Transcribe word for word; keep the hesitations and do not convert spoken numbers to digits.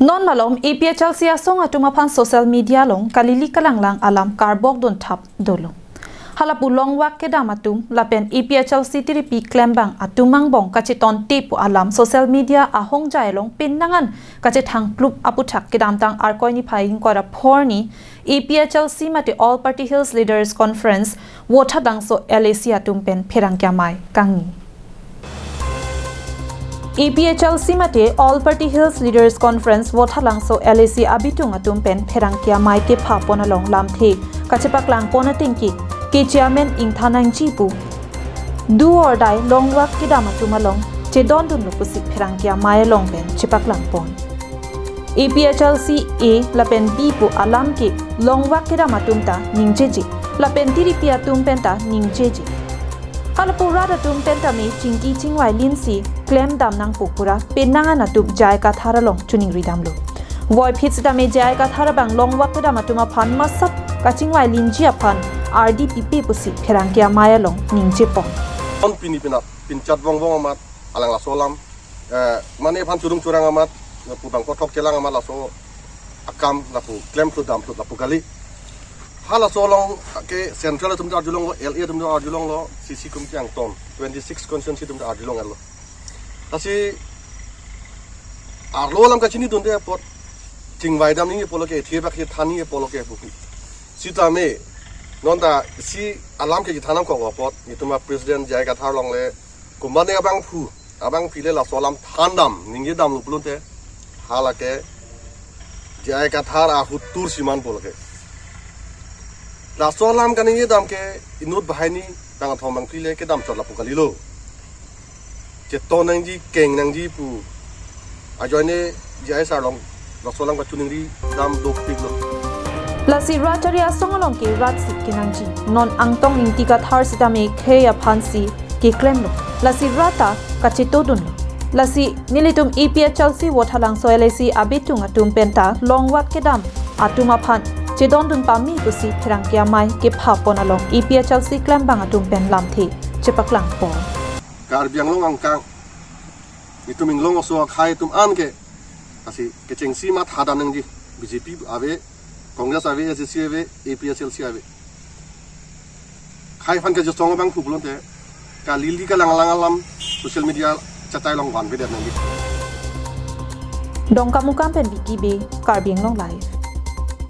Non malom A P H L C asong atum aphan social media along kalili kalanglang alam karbok dun thap dolo. Halapu longvak kedam atum lapen A P H L C tiripi klembang atum angbong kachetonte pu alam social media ahongjai along penang an kachethang plup aputhak kedamtang Arkoi niphai ingkoi ra phor arni A P H L C mate All Party Hills Leaders Conference Vothatlangso L A C atum pen pherangke amei kangni. A P H L C mate All Party Hills Leaders Conference Vothatlangso L A C abitung atum pen pherangke amei kepha pon along lamthe kachepaklang pon atengke ke Chairman ingthan nangji pu do or die longvak kedam atum along chedondunlo pusi pherangke amei along pen chepaklang pon. A P H L C A lapen B pu alam ke longvak kedam atum ta ningjeje lapen tiripi atum pen ta ningjeje. Halapu rat atum pen tame chingki chingvai linsi klem dam nangpo pura penang an atum J I Kathar along choningri damlo. Voiphit sitame J I Kathar abang longvak kedam atum aphan masap kachingvai linji aphan ardi pipe pusi pherangke amei along ningje pon. On pini pinap pinchat vong vong amat alang laso alam, eh, mane aphan churung churang amat, pudang kothok chelang amat laso akam lapu klem thut dam thut lapu kali. Halaso along ke central atum ta arjulonglo, L A atum ta arjulonglo, C C committee angton, twenty six constituency atum ta arjulonglo. Lasi arlo alam kachinidunde apot chingvai dam ningje pulo ke, thebak kethan ningje pulo ke puki. Sitame non ta si alam ke kethan nangkok apot, itum a President J I Kathar along le komatne abangphu, abangpi le laso alam than dam ningje damlo pulote, hala ke J I Kathar ahut tur siman pulo ke. Laso alam kaningje dam ke inut banghini bangkethom bangphli le kedam chot lapu kalilo. Cheton nangji, keng nangji pu ajoine J I sir along laso alam kachiningri dam dopiklo. Lasi rat chari asong along ke rat si kenangji. Non Angtong Ingti Kathar sitame khei aphansi keklemlo. Lasi rat ta kachetodunlo. Lasi nelitum A P H L C Vothatlangso L A C abitung atum pen ta longvak kedam atum aphan chedondun pame pusi pherangke amei kepha pon along A P H L C klembang atum pen lamthe chepaklang pon. Karbi Anglong angkang, itum inglong oso akhei atum an ke, lasi kechengsi mat hadan nangji, B J P ave, Congress ave, A C C ave, A P H L C ave. Khei aphan kejosong abangphu pulote kalili kalanglang alam social media chatai along vanvedet nangji. Dongkamukam pen Vicky Bey, Karbi Anglong Live.